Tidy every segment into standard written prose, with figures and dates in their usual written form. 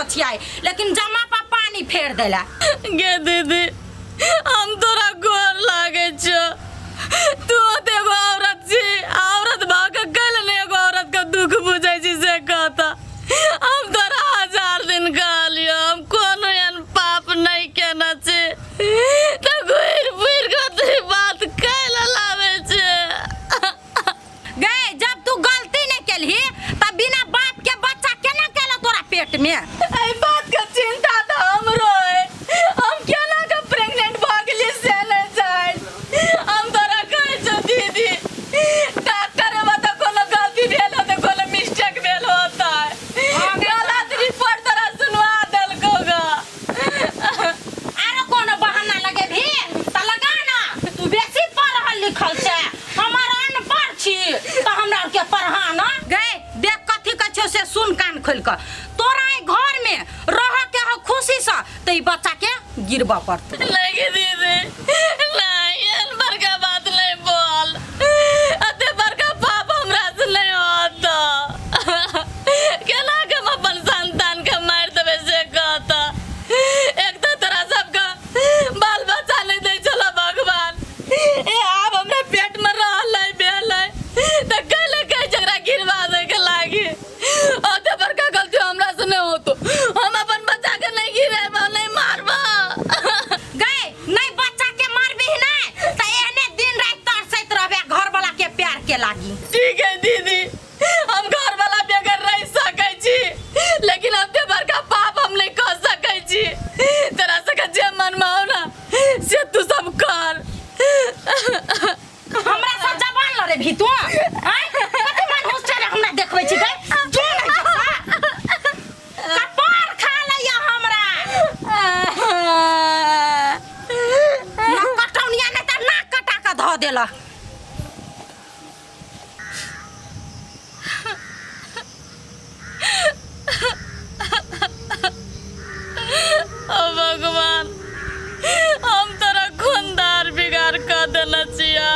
घोचियाई लेकिन जमा पर पानी फेर देला। गे दीदी, हम तोरा गोर लागे छो, तू तो एगो औरत छी, औरत भऽ के कैल नहि एगो औरत के दुख बुझै छी से कहता। हम तोरा हजार दिन कहलियो, हम कोनो एहन पाप नहि केने छी, तऽ घुरि फिर के तू ई बात कैल लाबै छै? गै, जब तू गलती नहीं केलही त बिना बाप के बच्चा केना केला तोरा पेट में? एहि बात के चिंता तऽ हमरो है, हम केना के प्रेग्नेंट भऽ गेलियै से नहि जानि। हम तोरा कहै छौ दीदी, डॉक्टर एबा तऽ कोनो गलती भेल होतै, कोनो मिस्टेक भेल होतै, गलत रिपोर्ट तोरा सुनवा देलकौ ग। आरो कोनो बहाना लगेबही त लगा ना, तू बेसी पढ़ल लिखल छै, हमर अनपढ़ छी त हमरा आर के पढ़ा ना। गै देख, कथी कहै छौ से सुन कान खोलि कऽ। तोरा एहि घर में रह के हो खुशी से त ई बच्चा के गिरबऽ पड़तौ। नहीं गे दीदी, नहीं, एहन बड़का बात नहीं बोल, एते बड़का पाप हमरा से नहीं होत। केना के हम अपन संतान के मारि देबै से कहता? एक तऽ तोरा सबके बाल बच्चा नहीं दै छला भगवान, ए आब हमरा पेट में रहलै भेलै तऽ कैले कहै छै एकरा गिरवा दै के लागी? ओते बड़का गलती हमरा से नहीं होतो, हम अपन बच्चा के नहीं गिरेब, नहीं मारब। गै, नहीं बच्चा के मारबी नहीं त एहने दिन राति तरसैत रहबे घर वाला के प्यार के लागी। ठीक है दीदी, हम घर वाला बगैर रह सकै छी, लेकिन ओते बड़का पाप हम नहीं कर सकै छी। तोरा सबके जे मन में हो ना से तू सब कर। हमरा से जबान लड़े भी तू? आँय, कथी मन होश रे हमरा देखबै छी? गै जो नहीं कपार खा लैया हमरा ना कटौनिया, नहीं त नाक कटा के धऽ देला। ओ भगवान, हम तोरा खूनदार बिगाड़ कऽ देने छिया।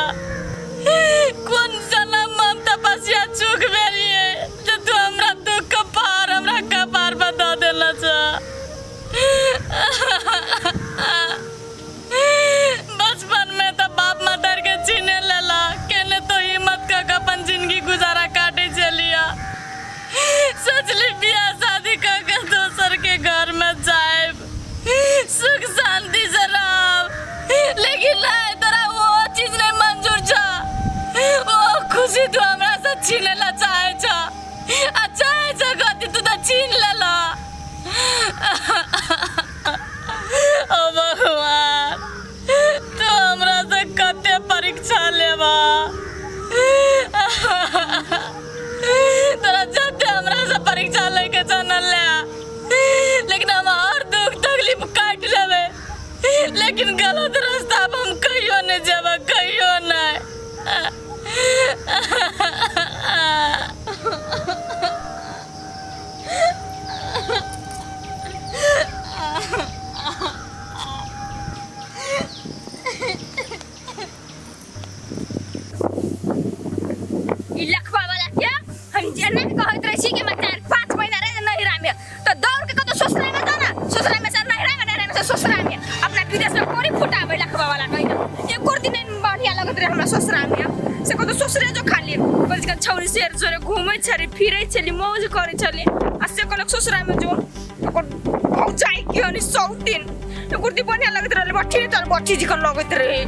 कोन जनम हम तपस्या चूक भेलियै जे तू हमरा दुख के पहाड़ हमरा कपार पर दऽ देने छ? बचपन में तऽ बाप मदर के छीने लेला, केने तो हिम्मत कऽ के अपन जिंदगी गुजारा काटे छलिया। सोचली बियाह शादी कऽ के दोसर के घर में जायब, सुख शांति से रहब, लेकिन नहीं, तोरा वो चीज नहीं मंजूर छ। ओ खुशी तू हमरा से छीने ला चाहे छ, आ चाहे छ गति तू तऽ छीन लेला। ओ भगवान, तू हमरा से कते परीक्षा लेबा? तोरा जते हमरा से परीक्षा लेके जानल ले, लेकिन हम और दुख तकलीफ काट लेबै, लेकिन गलत रास्ता पर हम कहियो नहीं जेबै, कहियो नहीं। ई लखवा वाला के हम जेना कहैत रहै छी कि मैं 4-5 महीना रह नैहरा में तो दौड़ के कतौ ससुरा में जाना, ससुरा में से नैहरा में, नैहरा में से ससुरा में, अपना विदेश में कोरी फुटाबै लखवा वाला कहिना। एको दिन नहीं बढ़िया लगत रहे हमरा ससुरा में, से कतौ ससुरे जो खाली कहै छै छौरी शेर जोरे घूमै छली फिरै छली मौज करै छली, आ से कहलक ससुरा में जो ओकर भौजाई के हनी सौतीन। एको दिन बढ़िया लगत रहले, बट्ठी नहीं तर बट्ठी जिकन लगत रहे,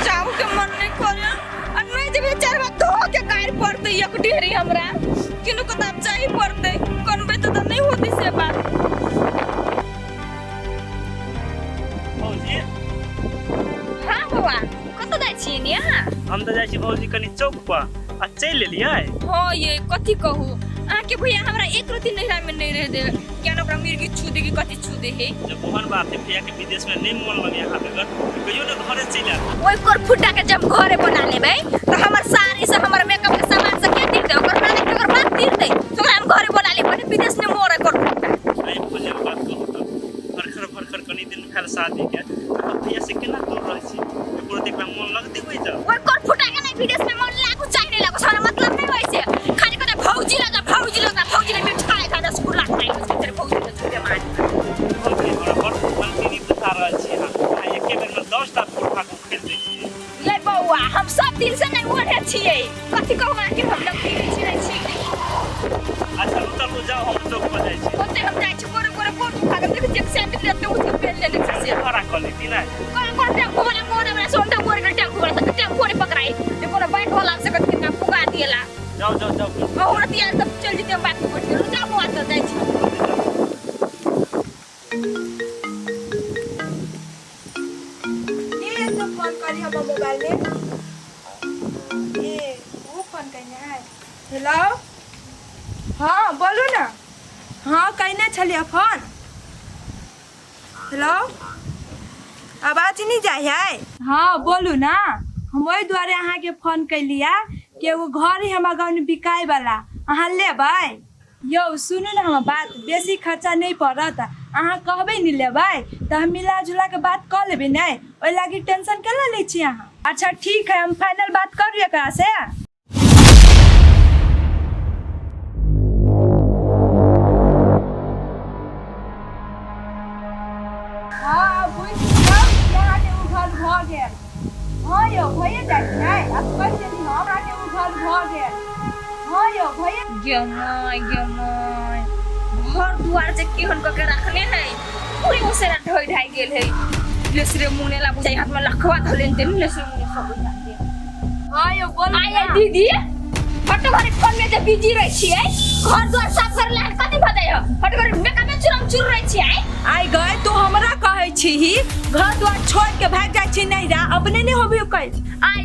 जाऊ के मन नहीं करे। आ नहीं जेबै चार बार धो के गारि पड़तै एक ढेरी हमरा, किनु को तऽ आब जाही पड़तै, कनबै तऽ नहीं होतै से बात। भौजी। हाँ बौआ, कतऽ जाइ छियै नि अहाँ? हम तऽ जाइ छी भौजी कनि चौक पर, आ चलि एलियै। हाँ ये कथी कहू अहाँके भैया हमरा एक रति नैहरा में नहीं रह देवे, क्या ओकरा मिर्गी छू दे कि कथी छू दे है। जब ओहन बात है, भैया के विदेश में नहीं मन लगे यहाँ बेगर, तो कहियो ने घरे चलि आबू। ओहि कोर फुटा के जब घरे बना लेबै तऽ हमर साड़ी से हमर मेकअप के सामान से के तीर दे? ओकर नानी के ओकर बाप तीर दे तो ओकरा हम घरे बना लेबै, ने विदेश में मोरे कोर फुटा। नहीं भौजी, एगो बात कहू तऽ भरखर भरखर कनि दिन भेल शादी के, अहाँ भैया से केना दूर रहै छी? एको रति एकरा मन लगतै ओहि जग? ओहि कोर फुटा के नहीं विदेश में मन लागू चाहे नहीं लागू, सारा मतलब नहीं होय से खाली कहते भौजी लगा भौजी लगा भौजी ले मिठाई खा रसगुल्ला खाई बस तेरे भौजी के झूठे मार। छियै। कथी कहू अहाँके, हम लग पीबै छी नहि छी। अच्छा उतरलू, जाओ हम चौक पर जाइ छी। ओते हम जाइ छी, गोरे गोरे गोर दुखा गेल। देखै छियै सैंडल एते ऊँच पेन लेने छै से। भाड़ा कऽ लेती ने। कोन कोन टेम्पू वाला मोरे वाला सोंटा मोरे गेल टेम्पू वाला तऽ टेम्पू नहि पकड़ाई जे कोनो बाइक वाला से कथी कितना पुगा दिएला। जाओ जाओ जाओ। और रतिया तब चल जेते हम बाइक पर बैठ के। जाओ बौआ, तऽ जाइ छी। के तो फोन करी हमर मोबाइल में? ए वो फोन कने है। हेलो, हाँ बोलू ना। हाँ कने छलियै फोन? हेलो, आवाज नहीं जाइ है? हाँ बोलू ना। हम ओहि दुआरे अहाँके फोन कैलियै कि एगो घर है हमरा गाँवमे बिकाय वाला, अहाँ लेबै? यौ सुनू ने हमर बात, बेसी खर्चा नहि पड़त। अहाँ कहबै ने लेबै तऽ हम मिला जुला के बात कऽ लेबै ने, ओहि लागी टेंशन केना लै छी अहाँ? अच्छा ठीक है, हम फाइनल बात करू एकरा से। हाँ बुझि जाउ कि अहाँके ओ घर भऽ गेल। हाँ यौ भइए जायत ने, आब कहि देली हम अहाँके ओ घर भऽ गेल। हाँ यौ भइए। गे माय गे माय, घर दुआर जे केहन कऽ के रखने है, पूरे उसेरा ढोइ ढाइ गेल है। लेसरे मुने ला बुझाइ हाथ में लखवा धलेन ते लेसरे मुने सब बुझाते। हाँ यौ बोलू आइ ना। दीदी, हट घरे फोन में जे बिजी रहै छियै, घर दुआर साफ करे ला कथी भऽ जाइ हट घरे मेकअप में चुरम चुर रहै छियै। आइ गए तू हमरा कहै छीही घर द्वार छोड़ के भागि जाइ छी नैहरा, अपने नहि होबी कैल। आइ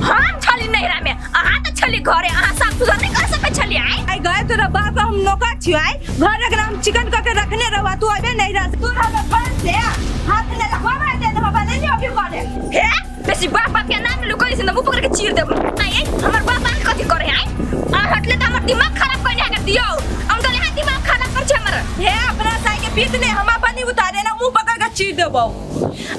हम छली नैहरा में, अहाँ तऽ छली घरे, अहाँ साफ सुथरा नहि कर सकै छली। आइ आइ गए तोरा बाप हम नौकर छियो? आइ घर एकरा हम चिकन कऽ के रखने रहबा, तू अबे नैहरा से तू रहबे फोन से हाथ ले लखवा दे दे बाबा नहीं होबी करे। हे बेसी बाप बाप के नाम लुकै से मुंह पकड़ के चीर देब। आइ हमर बाप आन कथी करे? आइ आ हटले तऽ हमर दिमाग खराब कइने के दियौ, हम तऽ यहाँ दिमाग खराब कर छै हमर। हे अपना साई के पीत ने हम अपन उतारे ना, मुंह पकड़ के चीर देबौ।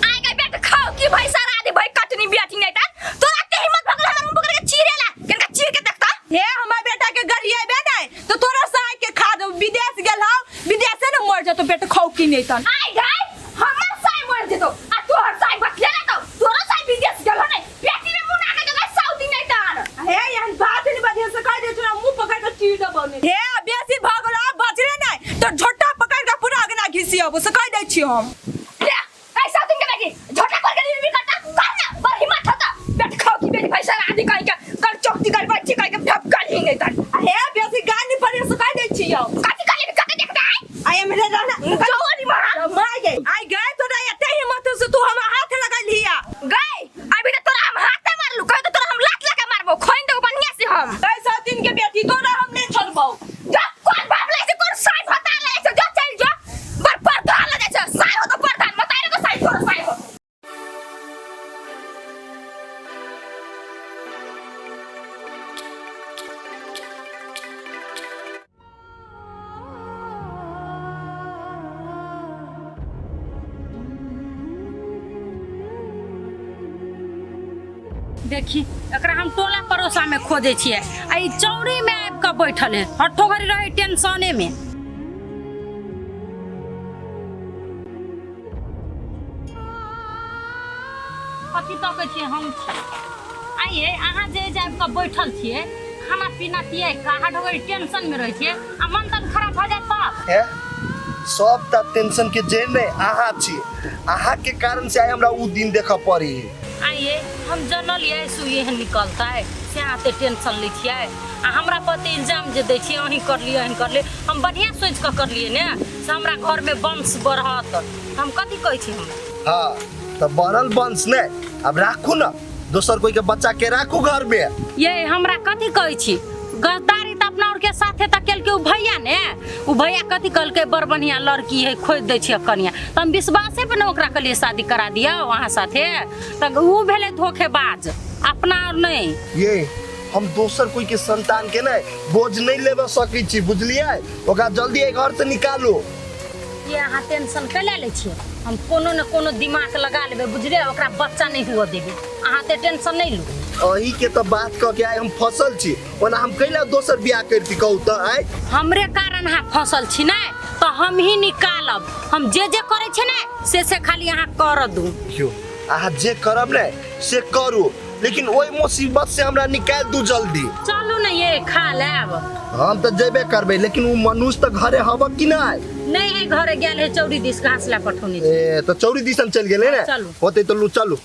आइ के बेट खाओ की भाई सारा आदि भाई कटनी बेटी नहीं ता तोरा ते हिम्मत भगल हमर मुंह पकड़ के चीरेला? केनका चीर के देखता। हे हमर बेटा के गरिएबे नहीं तो तोरा साई के खा दो। विदेश गेल हौ, विदेशे ने मर जतो बेटा खाओ की नहीं तन। आइ गाय हमर साई मर जेतो आ तोहर साई बचले ना, तो तोरो साई विदेश गेल नै बेटी में मुंह ना के जगह सऊदी नहीं तान। हे एहन बात नहीं बजे से कह दे तोरा मुंह पकड़ के चीर देबौ ने। हे बेसी भऽ गेल, आब बचले नहीं तो झोटा पकड़ के पूरा अगना घिसियबो से कह दै छी हम। ले ऐसा तुम के बेटी झोटा कर के भी करता कर ना, बड़ हिम्मत होता बेट खाओ की बेटी भाई सारा आदि कह के कर चौकती कर बच्ची कह के ढप कर ही नहीं तान। हे बेसी गानी पड़े से कह दै छी यौ। कथी कर ले कते देखता है? I am रे रहना जवानी महा मार गई। आई गए तोरा एते हिम्मत से तू हमरा हाथ लगलिया? गए अभी तो तोरा हम हाथ मारलू, कह तो तोरा हम लात लगा मारबो, खोइन देबो बढ़िया से हम। ऐसा दिन के बेटी तोरा हम नहीं छोड़बौ। जा कौन बाप ले से कौन साई भता ले से, जा चल जा बर प्रधान ले जा साई हो तो प्रधान मत आए तो साई तोरा साई हो। देखी एकरा हम टोला पड़ोसा में खोजे छियै आ ई चौरी में आबि कऽ बैठल है, हट्ठो घड़ी रहे टेंशने में। कथी तकै छियै हम छी? आइए अहाँ जे आबि कऽ बैठल छियै, खाना पीना पियै का? हट घड़ी टेंशन में रहै छियै आ मन तन खराब भऽ जायत तब है सब ता टेंशन के जड़ नहीं अहाँ छी, अहाँ के कारण से आइ हमरा उ दिन देखऽ पड़ी है। आइए हम जनलियै सुई एहन निकलतै से अहाँ एते टेंशन लै छियै आ हमरा पर एते इल्जाम जे दै छियै, अहीं करलियै अहीं करलियै। हम बढ़िआँ सोचि कऽ करलियै ने से हमरा घरमे वंश बढ़त। हम कथी कहै छी हमरा? हाँ तऽ बढ़ल वंश ने अब राखू ना, दोसर कोई के बच्चा के राखू घर में। ये हमरा कथी कहै छी? गद्दारी तऽ अपना और के साथे तऽ केलकै उ भैया ने। उ भैया कथी कहलकै? बड़ बढ़िया लड़की है, खोजि दै छियै कनिया। तऽ हम विश्वासे पर ने ओकरा कहलियै शादी करा दियौ अहाँ साथे, तऽ उ भेलै धोखेबाज, अपना और नहीं। ये हम दोसर कोई के संतान के नहीं बोझ नहीं लेबे सकै छी, बुझलियै? ओकरा जल्दी एहि घर से निकालू। ये अहाँ टेंशन कैला लै छियै? हम कोनो ने कोनो दिमाग लगा लेबै, बुझलियै? ओकरा बच्चा नहीं हुअ देबै, अहाँ तऽ टेंशन नहीं लू। अही के तऽ बात कऽ के आइ हम फसल छी, ओना हम कैला दोसर बियाह करती कहू तऽ? आइ हमरे कारण अहाँ फसल छी ने, तऽ हम ही निकालब। हम जे जे करै छियै ने से खाली अहाँ कर दू। क्यों अहाँ जे करब ने से करू, लेकिन ओहि मुसीबत से हमरा निकालि दू जल्दी। चलू ने ये खा लेब। हम तऽ जेबे करबै, लेकिन ओ मनुष्य तऽ घरे हब कि नहि? नहीं है, घरे गेल है चौरी दिस घास ला पठौने। ए तऽ चौरी दिसन चलि गेलै ने। चलू। होतै तऽ लू चलू।